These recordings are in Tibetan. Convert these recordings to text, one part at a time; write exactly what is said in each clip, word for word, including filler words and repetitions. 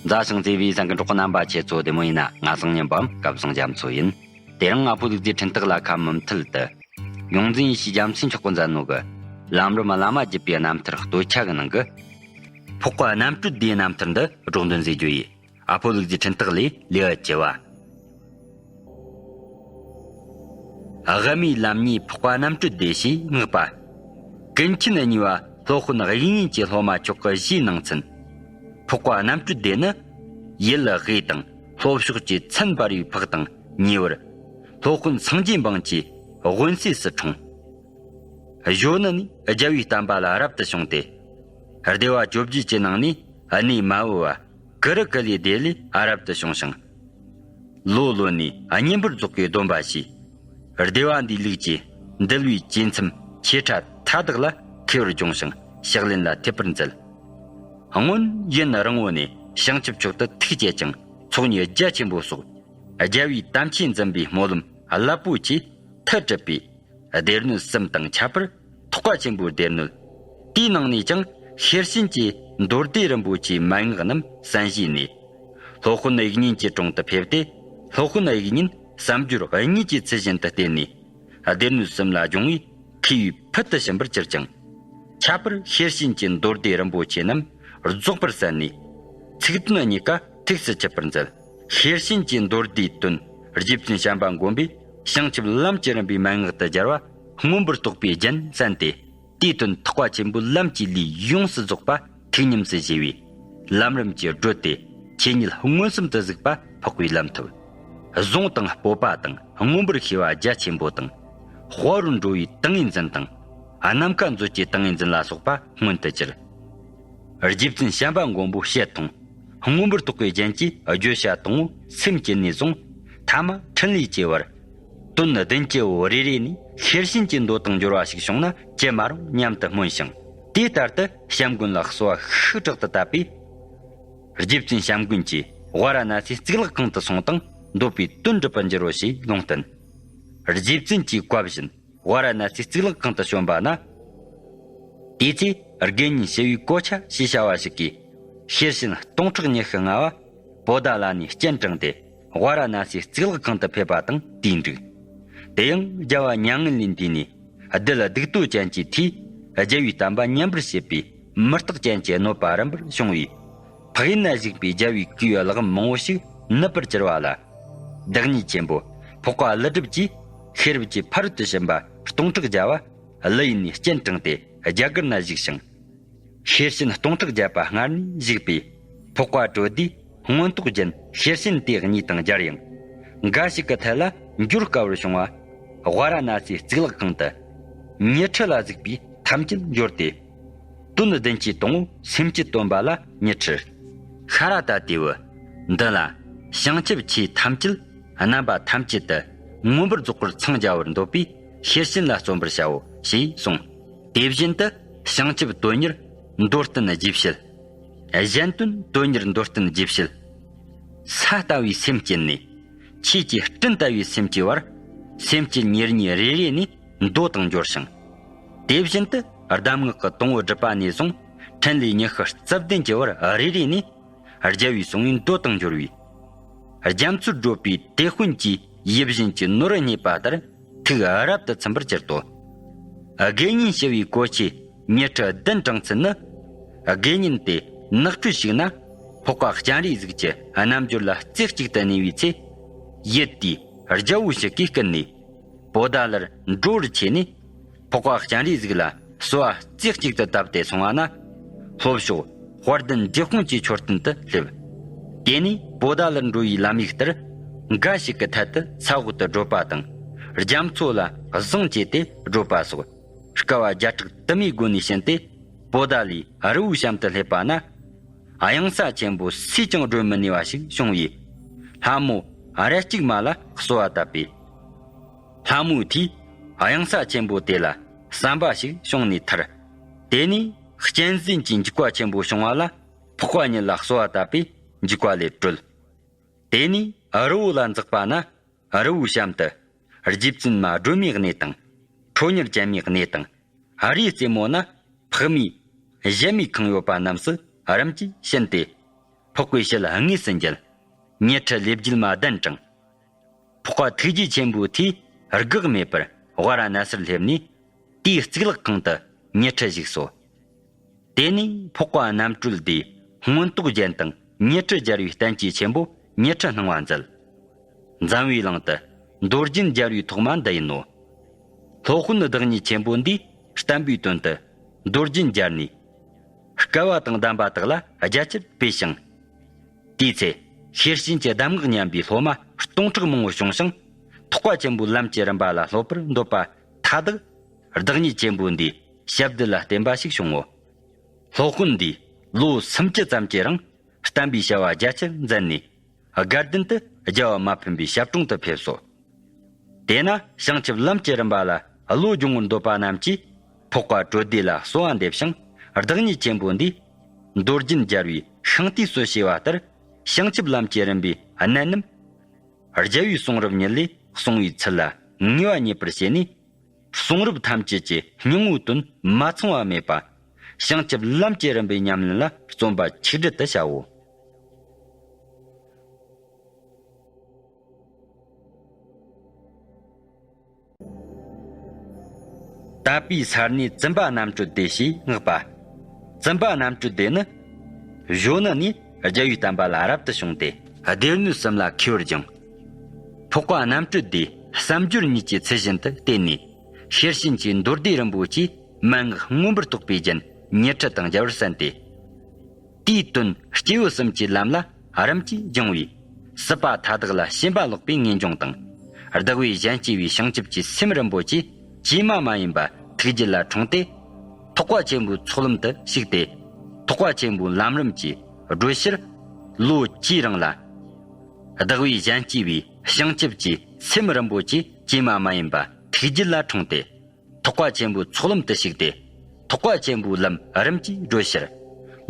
མཛའ་ཞིང་བརྩེ་བའི་གསན་མཁན་གྲོགས་པོ་རྣམ་པ་ཁྱེད་ཚོ་བདེ་མོ་ཡིན་ན། ང་བཟང་ཉན་པའམ་སྐལ་བཟང་རྒྱ་མཚོ་ཡིན། དེ་རིང་ང་ཕོ་ལུག་རྫིའི་འཕྲིན་སྟེགས་ལ་ཁ་མུ་མཐུད་དུ། ཡོངས་འཛིན་ཡེ་ཤེས་རྒྱ་མཚོས་འཁྱོག་གི་མཛད་ནོ་གི། ལམ་རིམ་བླ་མ་བརྒྱུད་པའི་རྣམ་ཐར་སྟོད་ཆ་གི་ནང་གི། འཕགས་པ་རྣམ་གྲོལ་སྡེའི་རྣམ་ཐར་འདི་སྒྲོག་འདོན་མཛད་རྒྱུ་ཡིན། ཨ་ཕོ་ལུག་རྫིའི་འཕྲིན་སྟེགས་ལས་ལེའུ་བཅུ་བ། ཨ། དབུ་མའི་ལམ་ཉིད་འཕགས་པ་རྣམ་གྲོལ་སྡེ་ཞེས་བསྔགས་པ། ཀུན་མཁྱེན་གཉིས་པ་སློབ་དཔོན་དབྱིག་གཉེན་གྱི་སློབ་མ་མཆོག་གི་ཞེས་ནང་ཚན། འཕགས་པ་རྣམ་གྲོལ་སྡེ་ནི། ཡུལ་དབུས་དང་ལྷོ་ཕྱོགས་ཀྱི་མཚན་འབར་བའི་ཕག་དང་ཉེ་བར། སློབ་དཔོན་སངས་རྒྱས་འབངས་ཀྱི་དབེན་ས་སུ་འཁྲུངས། གཞོན་ནུ་ནས་རྒྱལ་བའི་བསྟན་པ་ལ་རབ་ཏུ་བྱུང་སྟེ། སྡེ་བ་བཅོ་བརྒྱད་ཀྱི་ནང་ནས་གནས་མ་བུ་བ་ཀུ་རུ་ཀུ་ལའི་སྡེ་ལས་རབ་ཏུ་བྱུང་ཞིང་། ལོ་ལོན་ནས་བསྙེན་པར་རྫོགས་པའི་སྡོམ་པ་བཞེས། སྡེ་བ་འདིའི་ལུགས་ཀྱི་འདུལ་བའི་བཅས་མཚམས་ཆེ་ཕྲ་མཐའ་དག་ལ་མཁས་པར་སྦྱངས་ཤིང་ཕྱག་ལེན་ལ་ཐེབས་པར་མཛད། སྔོན་ཡུན་རིང་བོ་ནས་བྱང་ཆུབ་མཆོག་ཏུ་ཐུགས་བསྐྱེད་ཅིང་ཚོགས་གཉིས་རྒྱ་ཆེན་པོ་སོགས་རྒྱལ་བའི་དམ་ཆོས་འཛིན་པའི་སྨོན་ལམ་རླབས་པོ་ཆེའི་མཐུ་གྲུབ་པས། སྡེ་སྣོད་གསུམ་དང་ཁྱད་པར་ཐེག་པ་ཆེན་པོའི་སྡེ་སྣོད། དེའི་ནང་ནས་ཀྱང་ཤེར་ཕྱིན་གྱི་མདོ་སྡེ་རིན་པོ་ཆེའི་མན་ངག་རྣམས་གསན་བཞེས་ནས། སློབ་དཔོན་དབྱིག་གཉེན་གྱི་དྲུང་དུ་ཕེབས་ཏེ། སློབ་དཔོན་དབྱིག་གཉེན་བསམ་སྦྱོར་དངོས་ཀྱི་ཚུལ་བཞིན་དུ་བསྟེན་ནས། སྡེ་སྣོད་གསུམ་ལ་སྦྱོང་བའི་མཁས་པའི་ཕུལ་དུ་ཕྱིན་པར་གྱུར་ཅིང་། ཁྱད་པར་ཤེར་ཕྱིན་གྱི་མདོ་སྡེ་རིན་པོ་ཆེ་རྣམས་རྫོགས་པར་གསན་ནས། ཚིག་དོན་གཉིས་ཀ་ཐུགས་སུ་ཆུད་པར་མཛད། ཤེར་ཕྱིན་གྱི་མདོ་སྡེའི་དོན་རྗེ་བཙུན་བྱམས་པ་མགོན་པོས་བྱང་ཆུབ་ལམ་གྱི་རིམ་པའི་མན་ངག་ཏུ་སྦྱར་བ་མངོན་པར་རྟོགས་པའི་རྒྱན་གསན་ཏེ། དེའི་དོན་ཐེག་པ་ཆེན་པོའི་ལམ་གྱི་ལུས་ཡོངས་སུ་རྫོགས་པ་ཐུགས་ཉམས་སུ་བཞེས་པས། ལམ་རིམ་གྱིས་བགྲོད་དེ་ཆོས་ཉིད་མངོན་སུམ་དུ་གཟིགས་པ་འཕགས་པའི་ལམ་ཐོབ། གཟུངས་དང་སྤོབས་པ་དང་མངོན་པར་ཤེས་པ་རྒྱ་ཆེན་པོ་དང་། དཔའ་བར་འགྲོ་བའི་ཏིང་ངེ་འཛིན་དང་། ནམ་མཁའ་མཛོད་ཀྱི་ཏིང་ངེ་འཛིན་ལ་སོགས་པ་མངོན་དུ་གྱུར། རྗེ་བཙུན་བྱམས་པ་མགོན་པོ་ཞལ་མཐོང་། མངོན་པར་རྟོགས་པའི་རྒྱན་གྱིས་བརྗོད་བྱ་དང་པོ་སེམས་བསྐྱེད་ནས་བཟུང་ཐ་མ་ཕྲིན་ལས་བཅས་བར། དོན་བདུན་གྱི་འོག་རེ་རེ་ནས་ཤེར་ཕྱིན་གྱི་མདོ་དང་འབྱོར་བ་ཞིག་བྱུང་ན་ཅི་མ་རུང་སྙམ་དུ་སྨོན་ཞིང་། དེ་ལྟར་དུ་བྱམས་མགོན་ལ་གསོལ་བ་ཤུགས་དྲག་ཏུ་བཏབ་པས། རྗེ་བཙུན་བྱམས་མགོན་གྱིས་ཝཱ་ར་ཎ་སིའི་གཙུག་ལག་ཁང་དུ་སོང་དང་འདོད་པའི་དོན་འགྲུབ་པར་འགྱུར་རོ་ཞེས་ལུང་བསྟན། རྗེ་བཙུན་གྱི་བཀའ་བཞིན། ཝཱ་ར་ཎ་སིའི་གཙུག་ལག་ཁང་དུ་བྱོན་པ་ན། དེའི་ཚེ་དགེ་བསྙེན་ཞི་བའི་གོ་ཆ་ཞེས་བྱ་བ་ཞིག་གིས། ཤེར་ཕྱིན་སྟོང་ཕྲག་ཉི་ཤུ་ལྔ་བ་པོ་ཏཱ་ལ་ནས་སྤྱན་དྲངས་ཏེ་ཝཱ་ར་ཎ་སིའི་གཙུག་ལག་ཁང་དུ་ཕེབས་པ་དང་དེའི་འབྲུག། དེ་ཡང་རྒྱལ་བ་མྱ་ངན་ལས་འདས་ནས་རྡུལ་གདུགས་དོད་ཅན་གྱི་མཐུས་རྒྱལ་བའི་བསྟན་པ་ཉམས་པར་བྱེད་པའི་མུ་སྟེགས་ཅན་གྱི་གནོད་པ་རིམ་པར་བྱུང་བས། ཕག་ཡུལ་ན་བཞུགས་པའི་རྒྱལ་བའི་བཀའི་གླུ་ངག་མང་བོ་ཞིག་ནུབ་པར་གྱུར་པ་ལ། བདག་ཉིད་ཆེན་པོ་འཕགས་པ་ཀླུ་སྒྲུབ་ཀྱིས་ཤེས་རབ་ཀྱི་ཕ་རོལ་ཏུ་ཕྱིན་པ་སྟོང་ཕྲག་བརྒྱ་བ་ཀླུ་ཡུལ་ནས་སྤྱན་དྲངས་ཏེ་རྒྱ་གར་ན་བཞུགས་ཤིང་། ཤེར་ཕྱིན་སྟོང་ཕྲག་བརྒྱ་པ་སྔར་ནས་བཞུགས་པས་འཕགས་པ་གྲོལ་དུས་མངོན་རྟོགས་རྒྱན་ཤེར་ཕྱིན་དེ་གཉིས་དང་སྦྱར་ཡང་། འགའ་ཞིག་གི་ཐད་ལ་འབྱོར་དཀའ་བར་བྱུང་བ། ཝཱ་ར་ཎ་སིའི་གཙུག་ལག་ཁང་དུ་ཉི་ཁྲི་ལ་གཟིགས་པས་ཐམས་ཅད་འབྱོར་ཏེ། དོན་བདུན་གྱི་དང་པོ་སེམས་བསྐྱེད་སྟོན་པ་ལ་ཉི་ཁྲི། ཤ་ར་ཏ་དེའུ། འདི་ལ་བྱང་ཆུབ་ཆོས་ཐམས་ཅད་རྣམ་པ་ཐམས་ཅད་དུ་མངོན་པར་རྫོགས་པར་འཚང་རྒྱ་བར་འདོད་པས་ཤེར་ཕྱིན་ལ་བརྩོན་པར་བྱའོ་ཞེས་གསུངས། དེ་བཞིན་དུ་བྱང་ཆུབ་དོན་གཉེར་མདོར་བསྟན་རྗེ་བཤེས། གཞན་དོན་དོན་གཉེར་མདོར་བསྟན་རྗེ་བཤེས། ས་ལྟ་བུའི་སེམས་བསྐྱེད་ནས། ཆོས་ཀྱི་སྤྲིན་ལྟ་བུའི་སེམས་ཀྱི་བར། སེམས་བསྐྱེད་ཉེར་གཉིས་རེ་རེ་ནས་མདོ་དང་འབྱོར་ཞིང་། དེ་བཞིན་དུ་གདམས་ངག་གི་དང་པོ་སྒྲུབ་པ་ནས་བཟུང་ཕྲིན་ལས་ཉི་ཤུ་རྩ་བདུན་གྱི་བར་རེ་རེ་ནས། རྒྱལ་བའི་གསུང་བའི་མདོ་དང་འབྱོར་བའི། རྒྱ་མཚོར་བགྲོད་པའི་དེད་དཔོན་གྱི་ཡིད་བཞིན་གྱི་ནོར་བརྙེས་པ་ལྟར་ཐུགས་རབ་ཏུ་ཚིམ་པར་གྱུར་ཏོ། དགེ་བསྙེན་ཞི་བའི་གོ་ཆའི་ཉི་ཁྲི་བདུན་དྲངས་ཚུལ་ནི། དགེ་བསྙེན་དེ་ནགས་ཁྲོད་ཞིག་ན་འཕགས་པ་སྤྱན་རས་གཟིགས་ཀྱི་རྣལ་འབྱོར་ལ་རྩེ་གཅིག་ཏུ་གནས་པའི་ཚེ། ཡུལ་དེའི་རྒྱལ་པོ་ཞིག་གིས་བསྐུལ་ནས། པོ་ཏཱ་ལར་འགྲོ་བར་ཆས་ནས། འཕགས་པ་སྤྱན་རས་གཟིགས་ལ་གསོལ་བ་རྩེ་གཅིག་ཏུ་བཏབ་སྟེ་སོང་བ་ན། ལྷོ་ཕྱོགས་དཔལ་ལྡན་འབྲས་སྤུངས་ཀྱི་མཆོད་རྟེན་དུ་སླེབས། དེ་ནས་པོ་ཏཱ་ལར་འགྲོ་བའི་ལམ་ཡིག་ལྟར། འགའ་ཞིག་གི་ཐད་དུ་ས་འོག་ཏུ་བགྲོད་པ་དང་། རྒྱ་མཚོ་ལ་བཟང་བྱས་ཏེ་བགྲོད་པ་སོགས། དཀའ་བ་བརྒྱ་ཕྲག་དུ་མའི་སྒོ་ནས་ཕྱིན་ཏེ། པོ་ཏཱ་ལའི་རི་བོའི་གཤམ་དུ་སླེབས་པ་ན། གཡང་ས་ཆེན་པོ་སུས་ཀྱང་བགྲོད་མི་ནུས་པ་ཞིག་བྱུང་བས། ལྷ་མོ་རལ་གཅིག་མ་ལ་གསོལ་བ་བཏབ་པས། ལྷ་མོའི་མཐུས་གཡང་ས་ཆེན་པོ་དེ་ལ་བསམ་པ་ཞིག་བྱུང་ནས་ཐར། དེ་ནས་གཅན་གཟན་གྱི་འཇིགས་པ་ཆེན་པོ་བྱུང་བ་ལ་འཕགས་པ་ཉིད་ལ་གསོལ་བ་བཏབ་པས་འཇིགས་པ་ལས་གྲོལ། དེ་ནས་རི་བོ་ལ་འཛེགས་པ་ན་རི་བོའི་གཤམ་དུ་རྗེ་བཙུན་མ་སྒྲོལ་མའི་གནས་དང་། ཁྲོ་གཉེར་ཅན་མའི་གནས་དང་། རིའི་རྩེ་མོ་ན་ཕག་མོའི་གཞལ་མེད་ཁང་ཡོད་པ་རྣམས་སུ་རིམ་གྱིས་ཕྱིན་ཏེ། འཕགས་པའི་ཞལ་དངོས་སུ་མཇལ། ཉི་ཁྲི་ལས་བརྒྱུད་མ་གདན་དྲངས། འཕགས་པ་ཐུགས་རྗེ་ཆེན་པོའི་མཐུས་དགག་མེད་པར་ཝཱ་ར་ཎ་སིར་སླེབས་ནས། དེའི་གཙུག་ལག་ཁང་དུ་ཉི་ཁྲི་བཞུགས་སོ། དེ་ནས་འཕགས་པ་རྣམ་གྲོལ་སྡེས་མངོན་རྟོགས་རྒྱན་དང་ཉི་ཁྲི་སྦྱར་བའི་བསྟན་བཅོས་ཆེན་པོ་ཉི་ཁྲི་སྣང་བ་མཛད། འཛམ་བུའི་གླིང་དུ་མདོ་རྒྱན་སྦྱར་བའི་ཐོག་མ་འདི་ཡིན་ནོ། སློབ་དཔོན་བདག་ཉིད་ཆེན་པོ་འདིས་བསྟན་པའི་དོན་དུ་མདོ་རྒྱན་སྦྱར་ནས། སྐལ་བ་དང་ལྡན་པ་དག་ལ་རྒྱ་ཆེར་སྤེལ་ཞིང་། དེའི་ཚེ་ཤེར་ཕྱིན་གྱི་གདམས་ངག་ཉན་པའི་སློབ་མ་སྟོང་ཕྲག་མང་པོ་བྱུང་ཞིང་། ཐེག་པ་ཆེན་པོའི་ལམ་གྱི་རིམ་པ་ལ་སློབ་པར་འདོད་པ་མཐའ་དག་བདག་ཉིད་ཆེན་པོ་འདིའི་ཞབས་རྡུལ་ལ་བརྟེན་པ་ཞིག་བྱུང་ངོ་། སློབ་དཔོན་འདིས་ལོ་སུམ་ཅུ་ཙམ་གྱི་རིང་བསྟན་པའི་བྱ་བ་རྒྱ་ཆེར་མཛད་ནས། དགའ་ལྡན་དུ་རྒྱལ་བ་མ་ཕམ་པའི་ཞབས་དྲུང་དུ་ཕེབས་སོ། དེས་ན་བྱང་ཆུབ་ལམ་གྱི་རིམ་པ་ལ་བློ་སྦྱོང་བར་འདོད་པ་རྣམས་ཀྱིས་འཕགས་པ་གྲོལ་སྡེ་ལ་གསོལ་བ་འདེབས་ཤིང་། བདག་ཉིད་ཆེན་པོ་འདིས་མདོ་རྒྱན་སྦྱར་བའི་ཤིང་རྟའི་སྲོལ་ཕྱེ་བ་ལྟར། བྱང་ཆུབ་ལམ་གྱི་རིམ་པའི་གནད་རྣམས་རྒྱལ་བའི་གསུང་རབ་ཉིད་ལས་གསུང་བའི་ཚུལ་ལ་ངེས་པ་རྙེད་པར་བྱས་ནས། གསུང་རབ་ཐམས་ཅད་ཀྱི་སྙིང་པོའི་དོན་མ་ཚང་བ་མེད་པ། བྱང་ཆུབ་ལམ་གྱི་རིམ་པའི་ཉམས་ལེན་ལ་བརྩོན་པ་ཆིག་སྒྲིལ་དུ་བྱའོ། དད་པའི་ས་གནས་བཙུན་པ་རྣམ་གྲོལ་སྡེ་ཞེས་བསྔགས་པ། བཙུན་པ་རྣམ་གྲོལ་སྡེ་ནི། གཞོན་ནུ་ནས་རྒྱལ་བའི་བསྟན་པ་ལ་རབ་ཏུ་བྱུང་སྟེ། སྡེ་སྣོད་གསུམ་ལ་མཁས་པར་སྦྱངས། འཕགས་པ་རྣམ་གྲོལ་སྡེས་བསམ་སྦྱོར་གཉིས་ཀྱི་ཚུལ་བཞིན་དུ་བསྟེན་ནས། ཤེར་ཕྱིན་གྱི་མདོ་སྡེ་རིན་པོ་ཆེའི་མན་ངག་མངོན་པར་རྟོགས་པའི་རྒྱན་ཉི་ཁྲི་དང་རྒྱལ་བར་གསན་ཏེ། དེའི་དོན་སྐྱེས་བུ་གསུམ་གྱི་ལམ་ལ་རིམ་གྱིས་སྦྱངས་པས། སྲིད་པ་མཐའ་དག་ལ་ཞེན་པ་ལོག་པའི་ངེས་འབྱུང་དང་། བདག་བས་གཞན་གཅེས་པའི་བྱང་ཆུབ་ཀྱི་སེམས་རིན་པོ་ཆེ་ཇེ་མ་མ་ཡིན་པ་ཐུགས་རྒྱུད་ལ་འཁྲུངས་ཏེ། ཐེག་པ་ཆེན་པོའི་ཚོགས་ལམ་དུ་ཞུགས་ཏེ། ཐེག་པ་ཆེན་པོའི་ལམ་རིམ་གྱིས་བགྲོད་ཕྱིར། ལོ་བཅུའི་རིང་ལ། བདག་བས་གཞན་གཅེས་པའི་བྱང་ཆུབ་ཀྱི་སེམས་རིན་པོ་ཆེ་ཇེ་མ་མ་ཡིན་པ་ཐུགས་རྒྱུད་ལ་འཁྲུངས་ཏེ། ཐེག་པ་ཆེན་པོའི་ཚོགས་ལམ་དུ་ཞུགས་ཏེ། ཐེག་པ་ཆེན་པོའི་ལམ་རིམ་གྱིས་བགྲོད་ཕྱིར།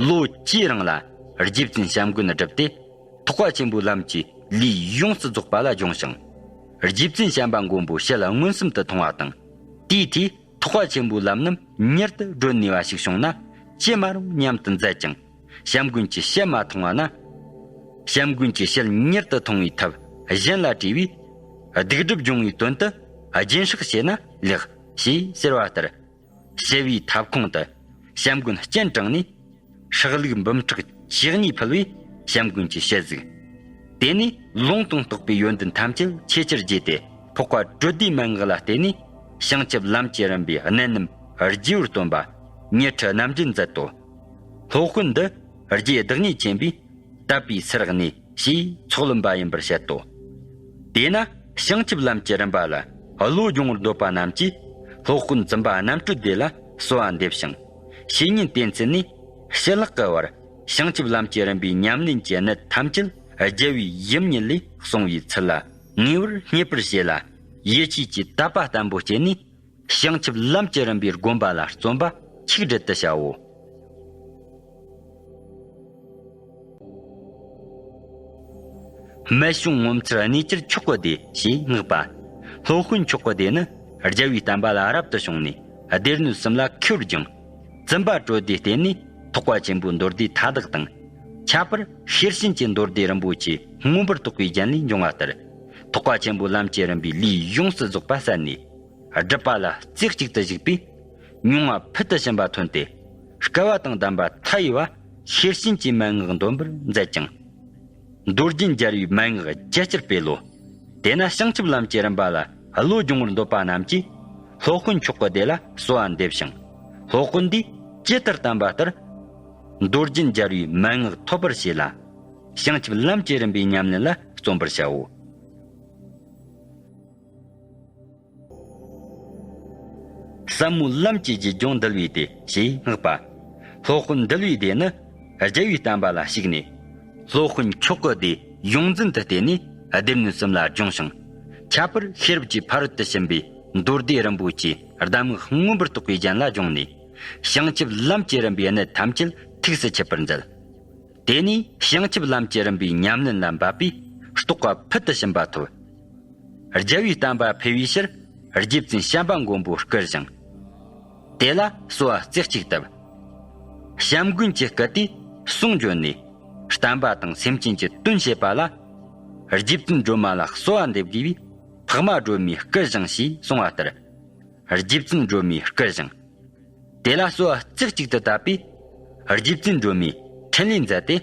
ལོ་བཅུའི་རིང་ལ་རྗེ་བཙུན་བྱམས་མགོན་བསྒྲུབས་ཏེ། ཐེག་པ་ཆེན་པོའི་ལམ་གྱི་ལས་ཡོངས་སུ་རྫོགས་པ་ལ་སྦྱོང་ཞིང་། རྗེ་བཙུན་བྱམས་པ་མགོན་པོའི་ཞལ་མངོན་སུམ་དུ་མཐོང་བ་དང་། དེའི་མཐུས་ཐེག་པ་ཆེན་པོའི་ལམ་རྣམས་མྱུར་དུ་བགྲོད་ནུས་པ་ཞིག་བྱུང་ན་ཅི་མ་རུང་སྙམ་དུ་མཛད་ཅིང་། བྱམས་མགོན་གྱི་ཞལ་མ་མཐོང་བ་ན། བྱམས་མགོན་གྱི་ཞལ་མྱུར་དུ་མཐོང་བའི་ཐབས་གཞན་ལ་དྲིས་པས། སྡིག་སྒྲིབ་སྦྱོང་བའི་དོན་དུ་སྦྱིན་སྲེག་བྱས་ན་ལེགས་ཞེས་ཟེར་བ་ལྟར། ཞི་བའི་ཐབ་ཁུང་དུ་བྱམས་མགོན་སྤྱན་དྲངས་ནས། སྲེག་བླུགས་འབུམ་ཕྲག་བཅུ་གཉིས་ཕུལ་བས་བྱམས་མགོན་གྱི་ཞལ་གཟིགས། དེ་ནས་ལུང་དང་རྟོགས་པའི་ཡོན་ཏན་ཐམས་ཅད་ཆེས་ཆེར་རྒྱས་ཏེ། འཕགས་པ་གྲོལ་སྡེའི་མན་ངག་ལ་བརྟེན་ནས་བྱང་ཆུབ་ལམ་གྱི་རིམ་པའི་གནད་རྣམས་རྒྱས་པར་སྟོན་པ་ཉི་ཁྲི་རྣམ་འགྲེལ་མཛད་དོ། སློབ་དཔོན་འདི་རྗེ་བདག་ཉིད་ཆེན་པོས་དད་པའི་སར་གནས་ཞེས་ཚོགས་ལམ་པ་ཡིན་པར་བཤད་དོ། དེས་ན་བྱང་ཆུབ་ལམ་གྱི་རིམ་པ་ལ་བློ་སྦྱོང་བར་འདོད་པ་རྣམས་ཀྱིས་སློབ་དཔོན་བཙུན་པ་རྣམ་གྲོལ་སྡེ་ལ་གསོལ་བ་འདེབས་ཤིང་། བཤེས་གཉེན་བསྟེན་ཚུལ་ནས་ཕྱི་ལྷག་གི་བར་བྱང་ཆུབ་ལམ་གྱི་རིམ་པའི་ཉམས་ལེན་གྱི་གནད་ཐམས་ཅད་རྒྱལ་བའི་ཡུམ་ཉིད་ལས་གསུངས་པའི་ཚུལ་ལ་ངེས་པར་རྙེད་པར་བྱེད་ལ། ཡིད་ཆེས་ཀྱི་དད་པ་བརྟན་པོ་བསྐྱེད་ནས། བྱང་ཆུབ་ལམ་གྱི་རིམ་པའི་དགོངས་པ་ལ་བརྩོན་པ་ཆིག་སྒྲིལ་དུ་བྱའོ། སྨད་གཤོང་ངོ་མཚར་གནས་གྱུར་མཆོག་གི་སྡེ་ཞེས་བསྔགས་པ། སློབ་དཔོན་མཆོག་གི་སྡེ་ནི་རྒྱལ་བའི་བསྟན་པ་ལ་རབ་ཏུ་བྱུང་ནས་སྡེ་སྣོད་གསུམ་ལ་མཁས་པར་སྦྱངས། བཙུན་པ་གྲོལ་སྡེ་བསྟེན་ནས་ཐེག་པ་ཆེན་པོའི་མདོ་སྡེ་མཐའ་དག་དང་། ཁྱད་པར་ཤེར་ཕྱིན་གྱི་མདོ་སྡེ་རིན་པོ་ཆེ་མངོན་པར་རྟོགས་པའི་རྒྱན་ལས་འབྱུང་བ་ལྟར། ཐེག་པ་ཆེན་པོའི་ལམ་གྱི་རིམ་པའི་ལས་ཡོངས་སུ་རྫོགས་པ་གསན་ནས། སྒྲུབ་པ་ལ་རྩེ་གཅིག་ཏུ་བཞུགས་པས། མྱོང་བ་ཕུལ་དུ་ཕྱིན་པ་ཐོན་ཏེ། སྐལ་བ་དང་ལྡན་པ་མཐའ་ཡས་པ་ཤེར་ཕྱིན་གྱི་མན་ངག་འདོན་པར་མཛད་ཅིང་། མདོ་རྒྱན་སྦྱར་བའི་མན་ངག་རྒྱ་ཆེར་སྤེལ་ལོ། དེས་ན་བྱང་ཆུབ་ལམ་གྱི་རིམ་པ་ལ་བློ་སྦྱོང་བར་འདོད་པ་རྣམས་ཀྱིས་སློབ་དཔོན་མཆོག་གི་སྡེ་ལ་གསོལ་བ་འདེབས་ཤིང་། སློབ་དཔོན་འདིས་ཇི་ལྟར་བསྟན་པ་ལྟར། མདོ་རྒྱན་སྦྱར་བའི་མན་ངག་ཐོབ་པར་བྱེད་ལ། བྱང་ཆུབ་ལམ་གྱི་རིམ་པའི་ཉམས་ལེན་ལ་བརྩོན་པར་བྱའོ། ཟབ་མོ་ལམ་གྱི་རྒྱུད་སྦྱོང་འདུལ་བའི་སྡེ་ཞེས་བསྔགས་པ། སློབ་དཔོན་འདུལ་བའི་སྡེ་ནི་རྒྱལ་བའི་བསྟན་པ་ལ་ཞུགས་ནས། སློབ་དཔོན་མཆོག་གི་སྡེ་ཡོངས་འཛིན་དུ་བསྟེན་ནས་སྡེ་སྣོད་གསུམ་ལ་སྦྱོང་ཞིང་། ཁྱད་པར་ཤེས་རབ་ཀྱི་ཕ་རོལ་ཏུ་ཕྱིན་པའི་མདོ་སྡེ་རིན་པོ་ཆེའི་གདམས་ངག་མངོན་པར་རྟོགས་པའི་རྒྱན་ལ་སྦྱོང་ནས། བྱང་ཆུབ་ལམ་གྱི་རིམ་པའི་གནད་ཐམས་ཅད་ཐུགས་སུ་ཆུད་པར་མཛད། དེ་ནས་བྱང་ཆུབ་ལམ་གྱི་རིམ་པའི་ཉམས་ལེན་ལ་འབད་པས་རྟོགས་པ་ཕུལ་དུ་ཕྱིན་པ་ཐོབ། རྒྱལ་བའི་བསྟན་པ་འཕེལ་བའི་ཕྱིར་རྗེ་བཙུན་བྱམས་པ་མགོན་པོ་བསྐུལ་ཞིང་། དེ་ལ་གསོལ་བ་རྩེ་གཅིག་བཏབ། བྱམས་མགོན་གྱིས་བསྐུལ་ཏེ་གསུང་བརྗོད་ནས། བསྟན་པ་དང་སེམས་ཅན་གྱི་དོན་བྱེད་པ་ལ། རྗེ་བཙུན་སྒྲོལ་མ་ལ་གསོལ་བ་འདེབས་དགོས་པས། འཕགས་མ་སྒྲོལ་མའི་སྐུར་བཞེངས་ཞེས་གསུངས་པ་ལྟར། རྗེ་བཙུན་སྒྲོལ་མའི་སྐུར་བཞེངས། དེ་ལ་གསོལ་བ་རྩེ་གཅིག་ཏུ་བཏབ་པས། རྗེ་བཙུན་སྒྲོལ་མས་འཕྲིན་ལས་མཛད་དེ།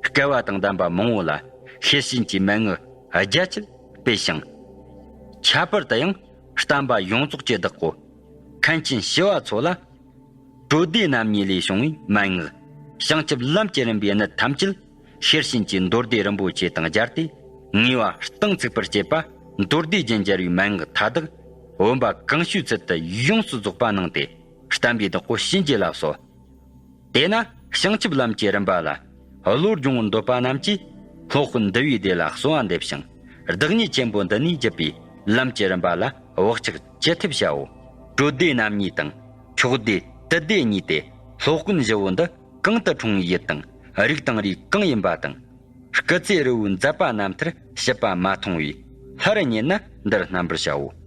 སྐལ་བ་དང་ལྡན་པ་མང་བོ་ལ་ཤེར་ཕྱིན་གྱི་མན་ངག་རྒྱ་ཆེར་སྤེལ་ཞིང་། ཁྱད་པར་དུ་ཡང་བསྟན་པ་ཡོངས་རྫོགས་ཀྱི་བདག་པོ་མཁན་ཆེན་ཞི་བ་འཚོ་ལ། བྲོ་བདེ་རྣམ་གཉིས་ལས་བྱུང་བའི་མན་ངག། བྱང་ཆུབ་ལམ་གྱི་རིམ་པའི་གནད་ཐམས་ཅད་ཤེར་ཕྱིན་གྱི་མདོ་སྡེ་རིན་པོ་ཆེ་དང་སྦྱར་ཏེ། ངེས་པ་གཏིང་ཚུགས་པར་བྱེད་པ། མདོ་སྡེ་རྒྱན་སྦྱར་བའི་མན་ངག་མཐའ་དག་བུམ་པ་གང་བྱོའི་ཚུལ་དུ་ཡོངས་སུ་རྫོགས་པ་གནང་སྟེ། བསྟན་པའི་བདག་པོ་བྱིན་གྱིས་བརླབས་སོ། དེས་ན་བྱང་ཆུབ་ལམ་གྱི་རིམ་པ་ལ་བློ་སྦྱོང་འདོད་པ་རྣམས་ཀྱིས། སློབ་དཔོན་འདུལ་བའི་སྡེ་ལ་གསོལ་བ་འདེབས་ཤིང་། བདག་ཉིད་ཆེན་པོ་འདི་ནས་བརྒྱུད་པའི་ལམ་གྱི་རིམ་པ་ལ་བག་ཆགས་ཅི་ཐུབ་བྱའོ། བྲོ་བདེ་རྣམ་གཉིས་དང་། ཁྱོག་བདེ་དུད་བདེ་གཉིས་ཏེ། སློབ་དཔོན་བཞི་བོ་འདི་གང་དུ་འཁྲུངས་པའི་ཡུལ་དང་། རིགས་དང་རུས་གང་ཡིན་པ་དང་། སྐུ་ཚེ་རིལ་བོའི་མཛད་པ་རྣམ་ཐར་ཞིབ་པ་མ་མཐོང་བས། སླར་རྙེད་ན་འདིར་རྣམ་པར་བྱའོ།